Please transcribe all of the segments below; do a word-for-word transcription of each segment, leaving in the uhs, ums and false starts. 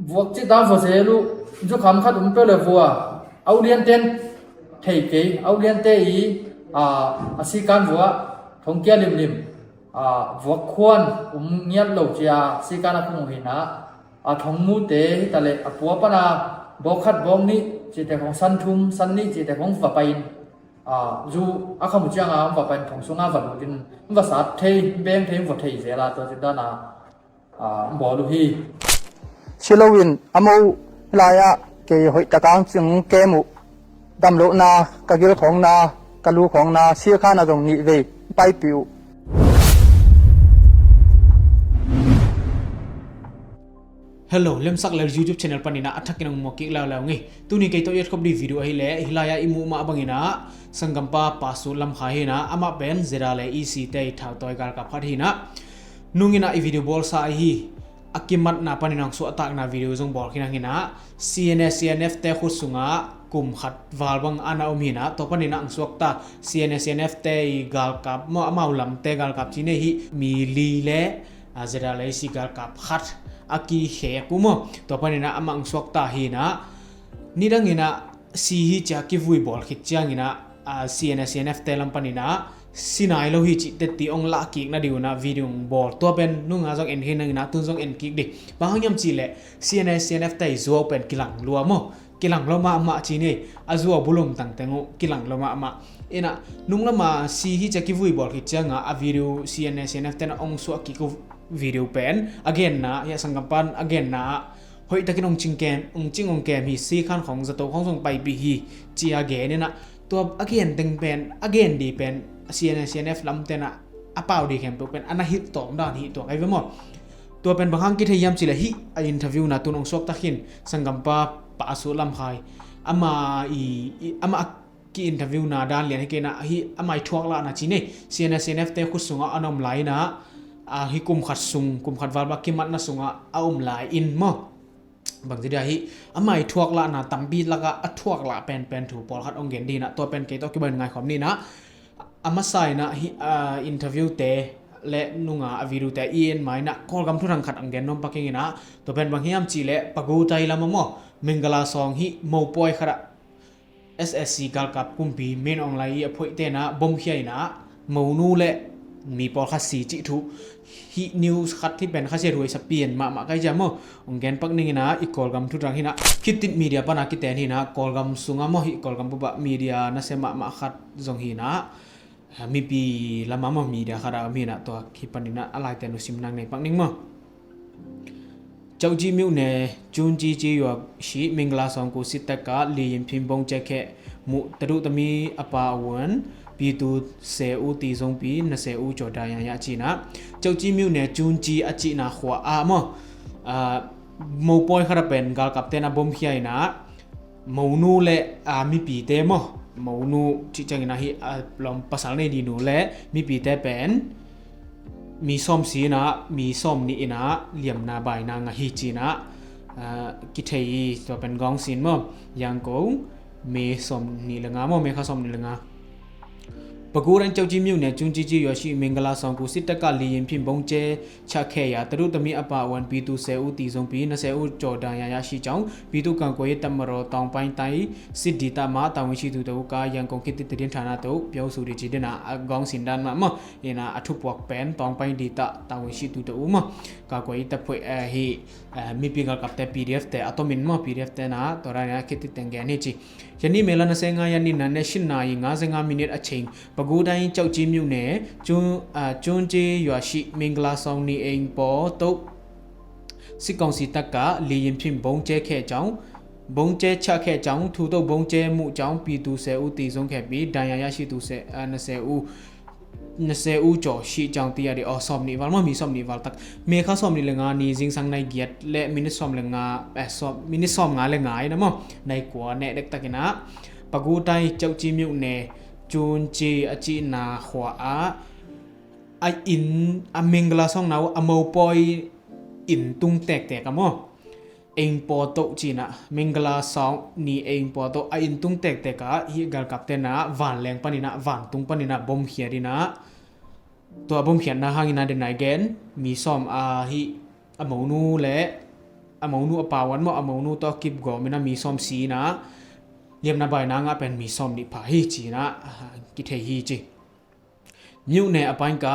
Vuak cita vua zel uh, zukham khat um peuh le vua, au lianten thei kei, au liante i, a, a sikan vua, thongkia limlim, a, vuak khuan um ngiat lo cia sikan a phung uh hi na, a thongmute hi ta le a pua pana bawk khat bawk nih cite khong san thum, san nih cite khong va pai in, a, zu a kham uh cianga va pai in thong sunga va lut in va sat thei, beng thei, va thei zel a tua cin dana a, bawl uh hi. Si loin a mo lai-ah kei hoih takang cing kem uh, damlohna, ka gil khawngna, ka lu khawngna, sia khan a zong nih vei paipih uh. Hello, Lemsak Lel YouTube channel paninah a thakin hong muak kik leuleu ngei. Tuni kei tawh i et khop dih video ahileh hih lai-ah i muh mah banginah sanggampa Pa Sut Lam Khai hinah, amah pen Zeda le E C te i thautawi galkap khat hinah. Nunginah i video bawlsa ahi a kimatna panin hong suahtakna video zong bawl khin hang hinah, C N A C N F te khut sungah kum khat val bang ana om hinah, tua paninah hong suakta C N A C N F te i galkap maw, amau lamte galkap ci nei hi, mi li le a, Zeda le E C galkap khat a kikhek uh maw, tua paninah amah hong suakta hinah, nidang inah si hi cia kivui bawl khit cianginah, a, C N A C N F te lam paninah si nai lo hi cih tetti hong lah kik nading unah video hong bawl. Tua pen nunga zong en khin nanginah tun zong en kik dih. Bang hang hiam cihleh C N A C N F te i zuau pen kilang lua maw, kilang lo mahmah ci nei, a zuau bulom tangteng uh kilang lo mahmah. Inah nung lama si hi cia kivui bawl khit cianga a video C N A C N F tenah hong suah kik uh video pen a genna, hiah sanggampan a genna ah hoih takin hong cing kem, hong cing hong kem hi, si khan khong zato khong zong paipih hi, ci a gen inah tua a gen teng pen, a gen di pen C N A C N F lam tenah a pau di khempeuh pen a na hilh tawm dan hi tuak ai ve maw. Tua pen bang hang kithei hiam cihleh hih a interview na tun hong suakta khin sanggampa Pa Sut Lam Khai, ama i, i, ama a ki-interview na dan lian hi kei inah, hih ama i thuaklahna ci nei, C N A C N F te khut sungah a na om lai inah, a, hih kum khat sung, kum khat val bang kimatna sungah a om lai in maw. Bangci dia hih ama i thuaklahna tampi lakah a thuaklah penpen thu pawlkhat hong gen dinah, tua pen kei tawh kibain ngaikhawm ninah. A masa inah hih, a, interview te le nunga a video te i en ma inah Kawlgam thuthang khat hong gen nuam pak inginah, tua pen bang hiam cihleh Pagu tai lama maw, Mingala sawng hih mopawi khatah S S C galkap kumpi Min Aung Hlaing i a phoih tenah bomkhia inah monu le mi pawlkhat si cih thu, hih news khat hih pen khasia huaisa pian mahmah kai cia maw. Hong gen pak ninginah i Kawlgam thuthang hinah, khitin media pana kiten hinah, Kawlgam sungah maw, hih Kawlgam bupah media nasia mahmah khat zong hinah, mipi lama maw, media khatah om hinah, tua hih paninah a laite nusim nang nei pak ning maw. ကျောက်ကြီးမြို့နယ်၊ ကျွန်းကြီးကျေးရွာရှိ မင်္ဂလာဆောင်ကို စစ်တပ်က လေယာဉ်ဖြင့် ဗုံးကြဲခဲ့မှု သတို့သမီး အပါအဝင် ပြည်သူ ဆယ်ဦး သေဆုံးပြီး နှစ်ဆယ်ဦးကျော် ဒဏ်ရာရရှိ na. ကျောက်ကြီးမြို့နယ်၊ ကျွန်းကြီး အကျီနာ ခွာ အာ မ အာ မုံပွိုင်း ခရပန် ဂါလ်ကပ် တဲ န ဘုံ ဖြိုင် န Monu le, a, mipite maw, monu cih ciangin ahi, a, lawm pasal nei dinu le mipite pen mi sawm si inah, mi sawm nih inah liamna baina ngah hi ci inah, a, kithei hi. Tua pen gawng sin maw, Yangon, May sawm nih le nga maw, May kha sawm nih le nga. ပဲခူးတိုင်း၊ ကျောက်ကြီးမြို့နယ်၊ ကျွန်းကြီးကျေးရွာရှိ မင်္ဂလာဆောင်ကို စစ်တပ်က လေယာဉ်ဖြင့် ဗုံးကြဲချခဲ့ရာ သတို့သမီး အပါအဝင် ပြည်သူ ဆယ်ဦး သေဆုံးပြီး နှစ်ဆယ်ဦးကျော် ဒဏ်ရာရရှိကြောင်း ပြည်သူ့ကာကွယ်ရေးတပ်မတော် တောင်ပိုင်းတိုင်းစစ်ဒေသမှ တာဝန်ရှိသူတစ်ဦးက ရန်ကုန်ခေတ်သစ်သတင်းဌာနသို့ ပြောဆိုသည် ci dena, a, gawng sin dan mah maw, ina, a thupuak pen တောင်ပိုင်းဒေသ တာဝန်ရှိသူတစ်ဦး maw, ကာကွယ်ရေးတပ်ဖွဲ့ a, hi, a, mipi galkapte, P D F te a tomin maw, P D F te na, tua dan ina ခေတ်သစ် teng gen hi ci. ယနေ့ မေလ နှစ်ဆယ့်ငါးရက်နေ့ နံနက် ရှစ်နာရီ ငါးဆယ့်ငါးမိနစ်အချိန် ပဲခူးတိုင်း ကျောက်ကြီးမြို့နယ် ကျွန်း၊ အာ၊ ကျွန်းကြီးရွာရှိ မင်္ဂလာဆောင် နေအိမ်ပေါ်သို့ စစ်ကောင်စီတပ်က လေယာဉ်ဖြင့် ဗုံးကြဲခဲ့ကြောင်း၊ ဗုံးကြဲချခဲ့ကြောင်း၊ ထိုသို့ ဗုံးကြဲမှုကြောင့် ပြည်သူ ဆယ်ဦး သေဆုံးခဲ့ပြီး ဒဏ်ရာရရှိသူ ဆယ်၊ အာ၊ နှစ်ဆယ်ဦး၊ နှစ်ဆယ်ဦးကျော် ရှိကြောင်း သိရတယ်။ Aw, sawm nih val maw, mi sawm nih val tak. May kha sawm nih le nga ni, zingsang nai giat le minit sawm le nga, eh, sawm, minit sawm nga le nga ina maw, nai kua neh dektak ina, ပဲခူးတိုင်း၊ ကျောက်ကြီးမြို့နယ်၊ ကျွန်းကြီး အကျီနာ ခွာ ah, a inn, a Mingala sawng na uh a mopawi inn tung tektek a maw, အိမ်ပေါ်သို့ ci ina, Mingala sawng ni အိမ်ပေါ်သို့ a inn tung tektek ah, hih galkapte na vanleng pan ina, vantung pan ina bom khiat ina, tua bom khiatna hang ina, den nai gen, mi sawm, a, hih a monu le a monu a pau an maw, a monu tawh kipgawm in a mi sawm si in a, liamna baina ngah pen mi sawm nih pha hi ci in a, ah, kithei hi ci.မြို့နယ်အပိုင်းက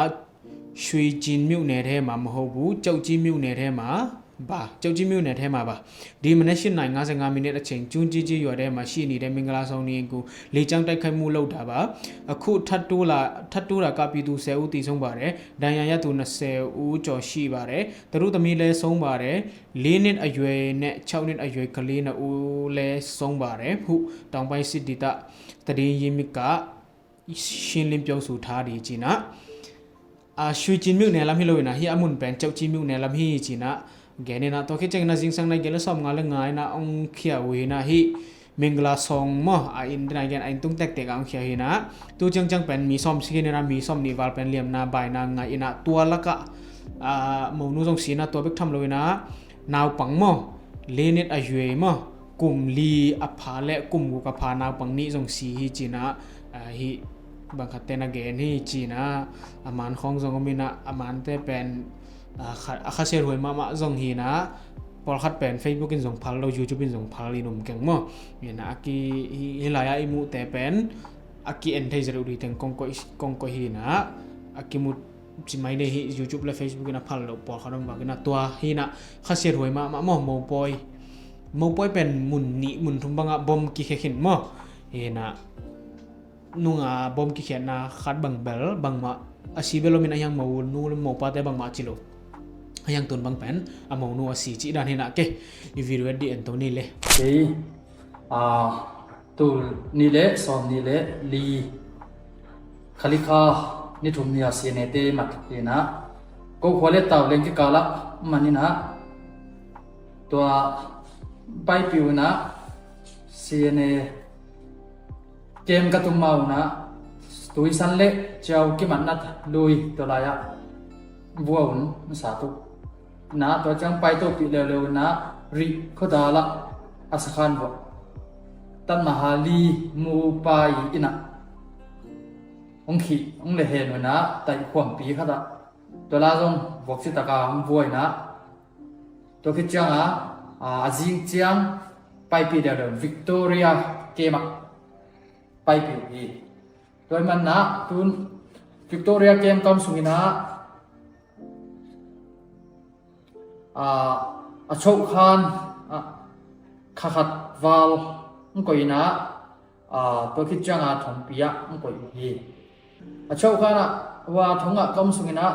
ရွှေကျင်မြို့နယ်ထဲမှာမဟုတ်ဘူး၊ ကျောက်ကြီးမြို့နယ်ထဲမှာပါ၊ ကျောက်ကြီးမြို့နယ်ထဲမှာပါ။ ဒီမနက် ရှစ်နာရီ ငါးဆယ့်ငါးမိနစ်အချိန် ကျွန်းကြီးကျေးရွာထဲမှာရှိနေတဲ့ မင်္ဂလာဆောင်နေအိမ်ကို လေကြောင်းတိုက်ခိုက်မှုလုပ်တာပါ။ အခုထပ်တိုးလာ၊ ထပ်တိုးတာက ပြည်သူ ဆယ်ဦးသေဆုံးပါတယ်။ ဒဏ်ရာရသူ နှစ်ဆယ်ဦးကျော်ရှိပါတယ်။ သတို့သမီးလည်းဆုံးပါတယ်။ လေးနှစ်အရွယ်နဲ့ ခြောက်နှစ်အရွယ်ကလေးနှစ်ဦးလည်းဆုံးပါတယ်ဟု တောင်ပိုင်းစစ်ဒေသသတင်းရင်းမြစ်က ရှင်းလင်းပြောဆိုထားတယ် ကျင်နာ။ အာ ရွှေကျင်မြို့နယ်လမ်းဟီလိုဝ်နာ ဟီအမုန်ပန် ကျောက်ကြီးမြို့နယ်လမ်းဟီ ကျင်နာ။ ဂဲန့နာ တော့ ခေတ်ကျင်နာ ဇင်းစံနာ ဂဲလဆောင်ငါလငါနာ အောင်ခရဝေနာ ဟီ မင်္ဂလာဆောင်မ အင်းတနာ ဂဲ အင်းတုံး တက်တက် အောင်ခရဟီနာ တူကျင်ကျင်ပန် မီ ဆောင်စခင်းနာ မီ ဆောင်နီ ဝါလ်ပန် လျမ်နာ ဘိုင်နာ ငါ အင်းနာ တွာလက အာ မုန်နူ ဆောင်စခင်းနာ တွာဘက်ထမ်လိုဝ်နာ နောက်ပင်မ လေးနှစ်အရွယ်မ ကုမ်လီအဖာ လၢကုမ်ဂူကဖာ နောက်ပင်နီ ဆောင်စခင်းဟီ ကျင်နာ။ အာ ဟီ ဘင်ခတ်တဲနာ ဂဲ ဟီ ကျင်နာ။ အမန်ခေါင်းဆောင်မီနာ အမန်တဲပန် အခက်အခဲ ရွေမမ ဆောင်ဟီနာ။ ပေါ်ခတ်ပန် Facebook ကင် ဆောင်ဖာလို YouTube ကင် ဆောင်ဖာလီ နုံကင်မ မီနာ အကီ ဟီ ဟီလာယအီမူတဲပန် အကီ အန်ထေး ရူဒီ တန် ကွန်ကွို ကွန်ကွို ဟီနာ။ အကီမူ ကျင်မီန့ၣ် ဟီ YouTube လၢ Facebook ကင် အဖာလို ပေါ်ခတ် နုံဘၣ်ကင် တွာဟီနာ။ ခက်ခဲ ရွေမမ မ မုန်ပွိုင် မုန်ပွိုင်ပန် မုန်နီ မုန်ထုံဘင် အဘိုင်ကီခဲခင်မ ဟီနာ။ နုံ အဘိုင်ကီခဲနာ ခတ်ဘင်ဘဲလ် ဘင်မ အစီဘဲလ် မီနာ ဟီယင် မုန်နူ မုန်ပၢတဲ ဘင်မ ကျင်လိုဝ် ဟီယင် တုံးဘင်ပန် အမုန်နူ အစီ ကျင်ဒါ ဟီနာ။ ကဲ အီ video ဒီ အန်တိုနီ လဲ ကဲ အာ တူနီ လဲ ဆောင်နီ လဲ လီ ခလီခါ နီထုံနီ အစီ န့ၣ်တဲ မတ် ဟီနာ။ ကိုယ်ခွာလၢ တောင်လင်ကီကလာ မနီနာ တွာ ပိုင်ပီဝ်နာ စီ န့ၣ် ကင်ကတုံမဝ်နာ တူၢ်စၢ်လၢ ကျောင်းကီမတ်နတ် လူၺ် တွာလယ ဘွာ်ဝ် မစၢ်တူၢ် နာ တွာကျင်ပိုင်တူၢ်ပီလဲဝ်လဲဝ်နာ ရီ ခိၣ်ဒါလ အစခန်းဘွာ် တတ်မဟာလီ မူပိုင်အံၤနာ။ အောင်ခီ အောင်လဲဟဲနဝ်နာ တိုင်ခွမ်ပီခါဒါ တွာလါ ဆောင် ဘွာ်စံတကါ ဘွာ်နာ။ တွာခရစ်ကျင် အာ အဇင်းကျင် ပိုင်ပီလဲဝ်လဲဝ် Victoria ကဲမ ပိုင်ပီဝ်အံၤ တွာမန်နာ တုံး Victoria ကဲမ ကမ်စုံအံၤနာ အာ အချုပ်ခန်း အာ ခါခတ်ဝါလ် မ့ၢ်ကွၢ်အံၤနာ အာ တွာခရစ်ကျင် အထုံးပီယါ မ့ၢ်ကွၢ်အံၤ အချုပ်ခန်းနာ ဝါထုံးအကမ်စုံအံၤနာ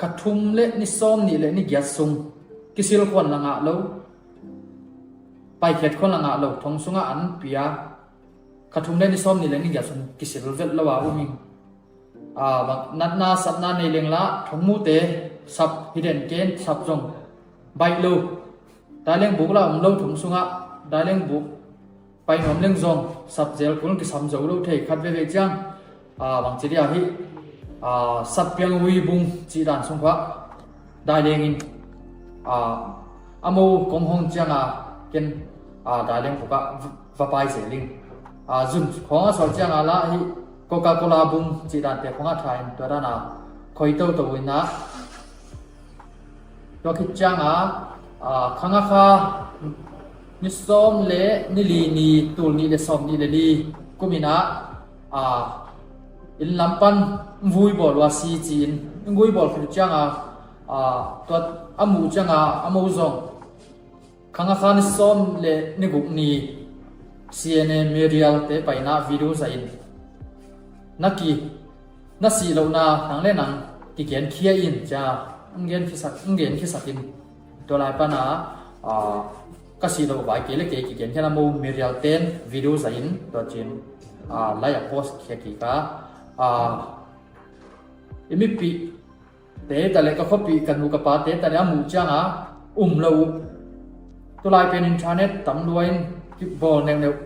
ခါထုံးလၢနံၣ်စီနံၣ်လၢနံၣ်ကယၤစုံ ကစံၣ်လ်ခွန်လၢငါလိၤ ပိုင်ခဲတ်ခွန်လၢငါလိၤ ထုံးစုံအအန်ပီယါ ခါထုံးလၢနံၣ်စီနံၣ်လၢနံၣ်ကယၤစုံ ကစံၣ်လ်ဝဲတ်လၢဝါအူမံ အာ နတ်နာ ဆပ်နာ န့ၣ်လၢင်လၢ ထုံးမူတဲ ဆပ် ဟံးဒဲၣ်ကဲ ဆပ်စုံ ဘၣ်လိၤ ဒၣ်လၢင်ဘူးလၢ အုံလိၤ ထုံးစုံအ ဒၣ်လၢင်ဘူး ပိုင်နွံလၢင်စုံ ဆပ်စဲလ်ကူ ကစံၣ်လ်ဝဲလိၤထဲ ခတ်ဝဲဝဲကျင် အာ ဘင်စံဒံအဟံၣ် အာ ဆပ်ပဵင်းဝံဘူး စံဒၣ်စုံခွါ ဒၣ်လၢင်အံၤ အာ အမူကီၢ်ဟီၣ်ကျင်အ ကင် အာ ဒၣ်လၢင်ဘူးက ဝါပိုင်စဲလ်လံ အာ စုံ ခီၣ်အစီၣ်ကျင်အလၢအဟံၣ် Coca-Cola ဘူး စံဒၣ်တဲ ခီၣ်အထါအံၤ တွာဒၣ်နာ ခီၣ်အံၤတိၣ်တိၣ်ဝံၤနာ တွာခရစ်ကျင်အ အာ ခါငါခါ နံၣ်စီလၢနံၣ်လံနံၣ် တူၢ်နံၣ်လၢစီနံၣ်လၢလံ ကူမံၤနာ အာ အံၤလမ်ပၢၣ် ဝူဘီၣ်လ်ဝါစံစံ ဝူဘီၣ်လ်ခရစ်ကျင်အ အာ တွာအမူကျင်အ အမူစုံ ခါငါခါ နံၣ်စီလၢနံၣ်ကူနံၣ် စီအနံၣ် မီၣ်ရီယၣ်လ် တဲပၢ်နာ ဝံၤဒိၣ်စံ နကံ နစံးလိာ်နာ နၤလၢနၤ ကကဲၣ်ခံအံၤ ကျါ ငဲၣ်ခံစၢ် ငဲၣ်ခံစၢ်ကံ တွာလၢပၢ်နာ အာ ကစံးလိာ်ဝဲက့ၤလၢက့ၤ ကကဲၣ်ခံနၤ မီၣ်ရီယၣ်လ် တဲ ဝံၤဒိၣ်စံ တွာကျင် အာ လၢယ post ခဲကံကါ အာ အံၤမ့ၢ်ပံ တဲတၢ်လၢကခီပံ ကနူကပၤ တဲတၢ်လၢအမူကျင်အ အုံလိၤ တူၢ်လၢပၢၣ် internet တမ်လွဲၢ် ကဘီၣ်နဲၣ်နဲၣ်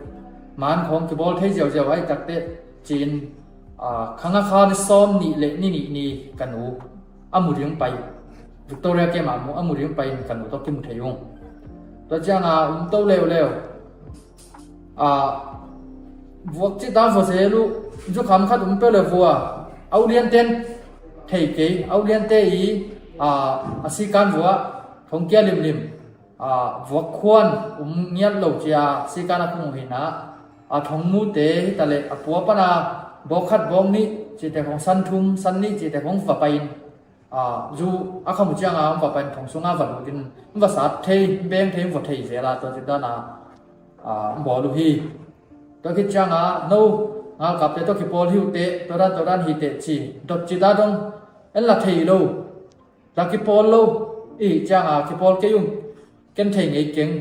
မၢၣ်ခီၣ်ကဘီၣ်ထဲ ယဝ်ယဝ် အံၤတၢ်တဲ ကျင် အာ ခါငါခါ နံၣ်စီနံၣ်လၢနံၣ်နံၣ်နံၣ် ကနူ အမူဒံးပၢၢ် Victoria ကဲမး အမူ အမူဒံးပၢၢ် ကနူ တွာကံမူထဲယိုင် တွာကျင်အ အုံတိၣ်လဲဝ်လဲဝ် အာ ဝွၣ်ကၠံတၢ်ဝွၣ်စဲလူ ယိုခါမခတ် အုံပၢၢ်လဲဝ်ဝွၣ် အဝ်လျၢၣ်တဲၣ် ထဲက့ၤ အဝ်လျၢၣ်တဲၣ်အံၤ အာ အစံကၣ်ဝွၣ် ထုံကဲလံၤလံၤ a, vuak khuan um ngiat lo cia sikan a khung uh hi na, a thongmute hi ta leh a pua pana bawk khat bawk nih cihte khong, san thum san nih cihte khong va pai in, a, zu a kham uh cianga hong va pai in thong sunga va lut in hong va sat thei, beng thei, hong va thei zel a, tua cih dana, a, hong bawl uh hi. Tua khit cianga no ngalkapte tawh kipawl hi uh teh, tua dan tua dan hi teh ci dot ci ta dong en la thei lo. La kipawl lo i cianga kipawl kei um, ken thei ngei keng.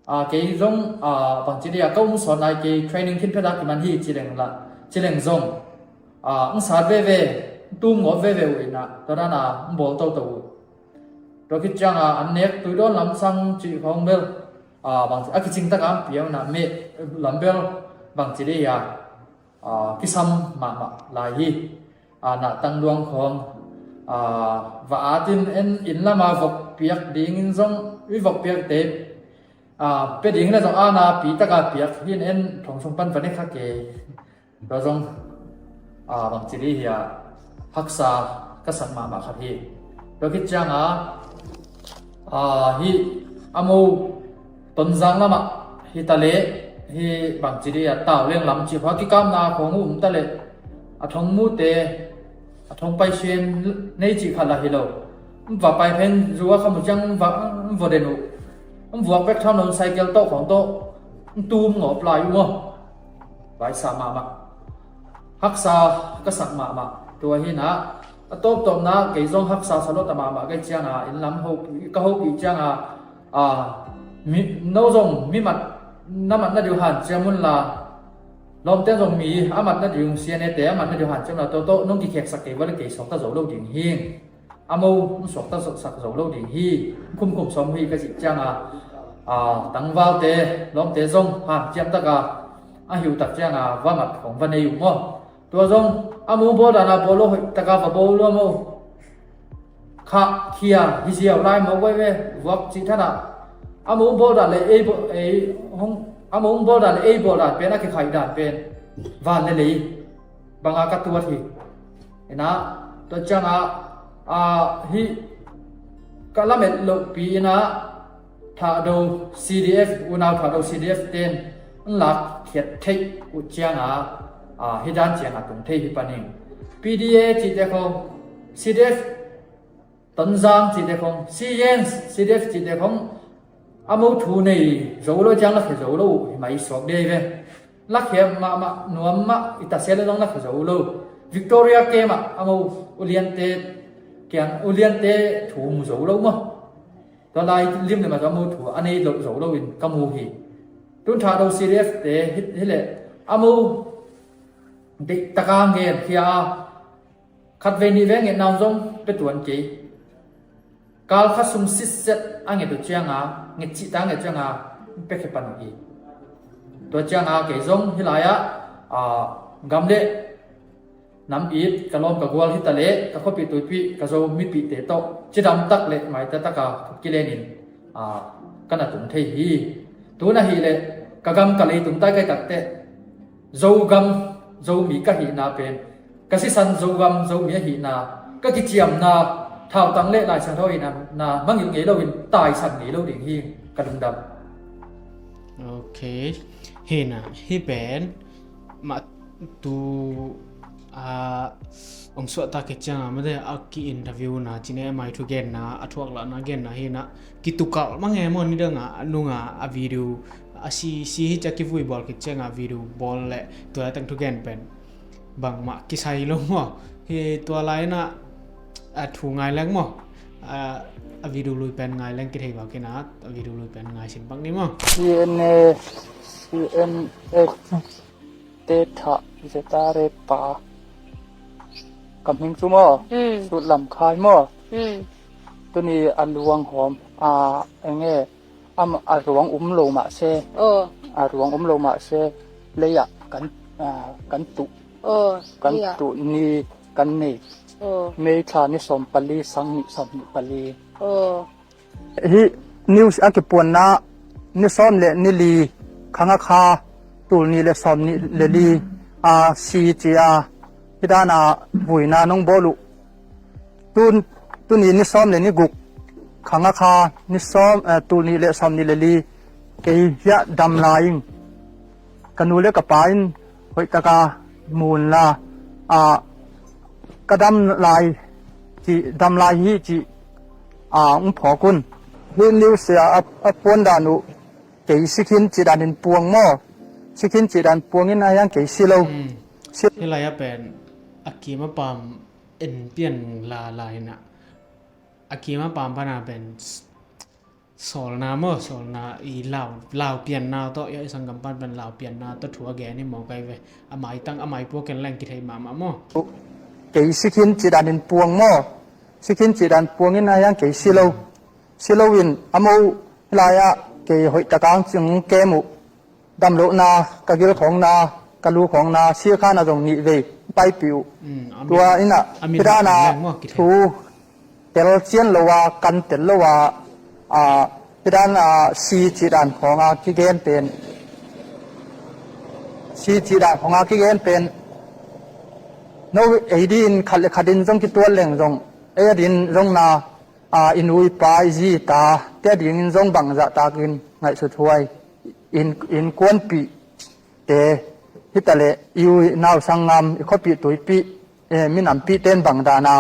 A, kei zong, a, bangci dih a ka um sawt nai kei training khin pheta kiman hi ci leng la, ci leng zong, a, ng sat veve, tum ngawt veve uh ina, tua dana ng bawl toto uh. Tua khit cianga an nek tuidawn lamsang cih khawng bel, a, bangci a kicing taka ang piang ina meh lam bel bangci dih a, a, kisam mahmah lai hi. A, nahtang luang khawng, a, va atin en inn lama vok piak dingin zong i vok piakte, a, pia ding le zong ana pi taka piak hin en thong sung pan va ne kha kei. Tua zong, a, bangci dih hi a, haksa ka sak mahmah khat hi. Tua khit cianga, a, hi a mo Tonzang lamah hi ta leh hi bangci dih a, Tauleng lam cih khua kikapna khong uh um ta leh a thongmute, a thong paisien nei cih khat la hi lo. Ng va pai phen zu a kham uh ciang va, ng va den uh. Ng vuak bek tham lo, cycle tawh khong tawh ng tum ngawp lai uh maw. Vaisa mahmah. Haksa ka sak mahmah. Tua hi na, a tawptawpna kei zong haksa sa lawta mahmah ka hih cianga, inn lam hopi, ka hopih cianga, a, mi, no zong mi mat, na mat na diu hanciam un la, lawmte zong mi a mat na diu, C N A te a mat na diu hanciam la, tawh tawh nong kikheksak kei vale kei sawkta zo lo ding hi. A mo, ng suakta sak zo lo ding hi, ng khumkhum sawm hi ka cih cianga, a, tangvalte, lawmte zong hanciam taka a hiutak cianga va mat khong va nei uh maw. Tua zong a mo bawl dana bawl lo hoih taka va bawl lo a mo. Khah khia hi ziau lai maw, vai ve, vuak cih thana. A mo bawl dan le ei bawl, ei hong, a mo bawl dan le ei bawl dan pen a kikhaih dan pen van le lei banga ka tuat hi. Ina, tua cianga, a, hi ka lamet lohpi ina, Thahdo C D F, unau Thahdo C D F ten lak khiat theih uh cianga, a, hi dan cianga tung thei hi paning. P D A cihte khong, C D F Tonzang cihte khong, C N, C D F cihte khong, a mo thu nei zo lo ciang la khia zo lo uh hi mai suak dei ve. Lakhia mahmah nuam mah i ta sia le zong lakhia zo lo. Victoria camp ah a mo uliante kiang uliante thu mu zo lo maw. Tua lai lim le ma tua mo thu a nei lo zo lo in ka mu hi. Tun Thahdo C D F te hi, hi le a mo deih taka ngen khia a. Khat vei nih vei ngetna zong pia tuan kei. Kal kha sung sitset a nget uh cianga, nget cihta nget cianga, pia khia pan uh hi. Tua cianga kei zong hi lai-ah, a, gam le nam it ka lawm ka gual hi ta leh ka khuapih tuipih ka Zo mipihte tawh cidam tak le maita taka kilenin, a, ka na tung thei hi. Tun ahih leh ka gam ka leitung tai kai takteh Zogam Zomi ka hihna pen ka sisan Zogam Zomi ahihna, ka kiciamna thautang le Lai Siangtho ahihna na mangilh ngei loin taisan ngei lo ding hi ka lungdam. Ok. Hina, hi pen mah tu, a, ong suahtak hi cianga mate a ki-interview na cine mai thu genna a thuak lahna genna hina kitukal mange maw nidanga a nunga a video a si, si hi cia kivui bawl khit cianga video bawl le tua teng thugen pen bangmah kisai lo maw. Hi tua laina a thu ngai leng maw. A, a video lui pen ngai leng kithei bak kina a video lui pen ngai sin bak ni maw. C N A, C N F te thah zeta re pa. Ka hming cu maw? Mm. Sut lam khai maw? Mm. Tuni a luang hawm a enge. Am, a ruang um lo mah se. Oh. A ruang um lo mah se. Leiah kan, a, kan tuh. Oh, kan leiah tuh ni kan nei. Oh. May thla ni sawm pali, sang nih sawm nih pali. Oh. Hih news a kipuanna ni sawm le ni li khang a kha tul nih le sawm nih le li a si ci a hih dana vuina nong bawl uh. Tun, tuni ni sawm le ni guk Khang a kha ni sawm, eh, tul nih le sawm nih le li kei hiah dam lai ing. Ka nu le ka pa in hoih taka mun la, ah, ka dam lai ci, dam lai hi ci, ah, ung phawk un. Hi news a, a, a puan dan uh kei sikhin ci dan in puang maw? Sikhin ci dan puang in a hiang kei si lo. Hmm. Si- Hi lai a pen a kim a pam en pian la lai na. A kim a pam pana pen s-, sawlna maw, sawlna i lau, lau pianna tawh, i sanggam pan pen lau pianna tawh thu a gen hi maw kai ve. A mai tang, a mai pua ken leng kithei mahmah maw? Kei sikhin ci dan in puang maw? Sikhin ci dan puang in a hiang kei si lo. Hmm. Si lo in a mo lai a kei hoih taka ang cing kem uh. Damlohna, ka gilkhawngna, ka lukhawngna, sikhan a zong nih vei paipih uh. Mm, a min, tua in a, a min hidana, maw, kithe- thu tel cian lo a, kan tel lo a, a, hidana si ci dan khawng a kigen pen. Si ci dan khawng a kigen pen. No, ei din khat le khat in zong kitual leng zong, ei a din zong na, a, i nu i pa i zi i ta te a dingin zong bangzah takin ngaihsut huai. In, innkuanpih te hi ta leh i u i nau sanggam i khuapih tuipih, eh, minampih ten bang dana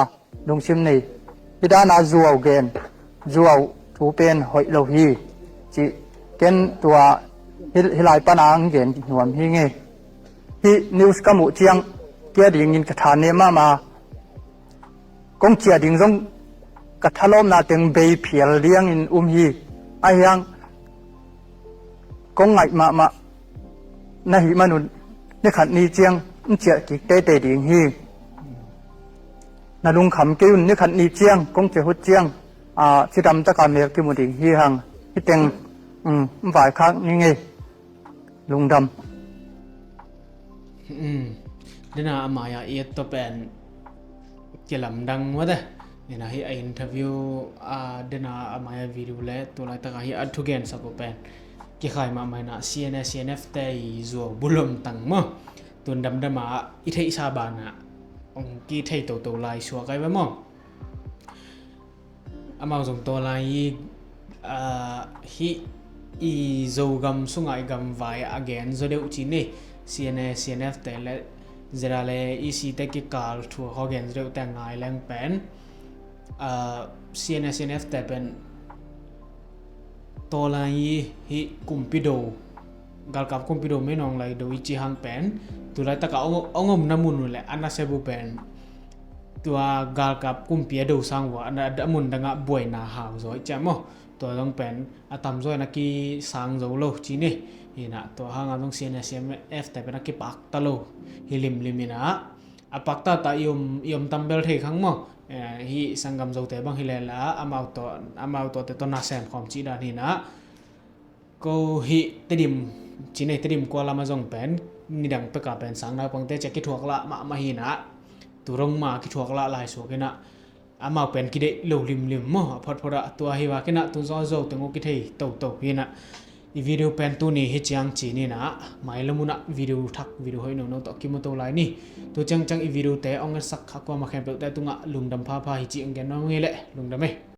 lungsim nei. Hi dana zuau gen, zuau thu pen hoih lo hi. Ci ken tua hi, hi lai pana ang gen nuam hi nge. Hi news ka muh ciang kia dingin ka tha ne mahmah. Kong ciah ding zong ka thalawpna teng bei phial diangin um hi. A hiang kong ngaih mahmah na hih manun ni khat ni ciang n ciah kik teitei ding hi. Na lungkham kei un, ni khat ni ciang kong ciah hut ciang, a, cidam taka mel kimu ding hi hang. Hi teng, um, n vaikhak ni ngei. Lungdam. Hmm. Dena a mai-a i et tawh pen kilamdang mawte. Dena hi a interview, a, dena a mai-a video le tu laitaka hi a thugensak uh pen kikhai mahmah ina, C N A, C N F te i zuau bulom tang maw. Tun damdama i theihsa bana ong kithei toto lai suak ai ve maw. Amau zong tawlai i, ah, hih i Zogam sunga i gamvai a gen zaw deuh ci ni. C N A, C N F te le Z R le E C te kikal thu a khaw gen zaw deuh te a ngai leng pen, ah, C N A, C N F te pen tawlai i hih kumpi do, galkap kumpi do mei nawng lai do i ci hang pen, tu laitaka ong, ong omna mun uh le a nasep uh pen tua galkap kumpi a do sang uh a, a, a mun dangah buaina hau zaw i ciam maw. Tua zong pen a tamzaw in a kisang zo lo ci ni. Hi na tua hanga zong C N A, C N F te pen a kipakta lo hi limlim ina. A pakta ta i om, i om tambel thei khang maw. Eh, hih sanggam zote bang hi lela amau tawh, amau tawhte tawh na sem khawm cih dan hi na. Ko hih Tedim ci nei, Tedim kua lama zong pen nidang peka pen sang naupangte cia kithuak lah mahmah hi na. Turong ma kithuak lah lai suak hi na. Amau pen kideih lo limlim maw, a photphot ah tua hi vak hi na, tun zong a zo teng uh kithei toto hi na. I video pen tuni hi ciang ci ni na, mailam un ah video thak, video hoih nono tawh kimu to lai ni. Tu ciangciang i video te ong etsak kha kuama khempeuh te tungah lungdam phapha hi ci ong gen nuam hi leh, lungdam e.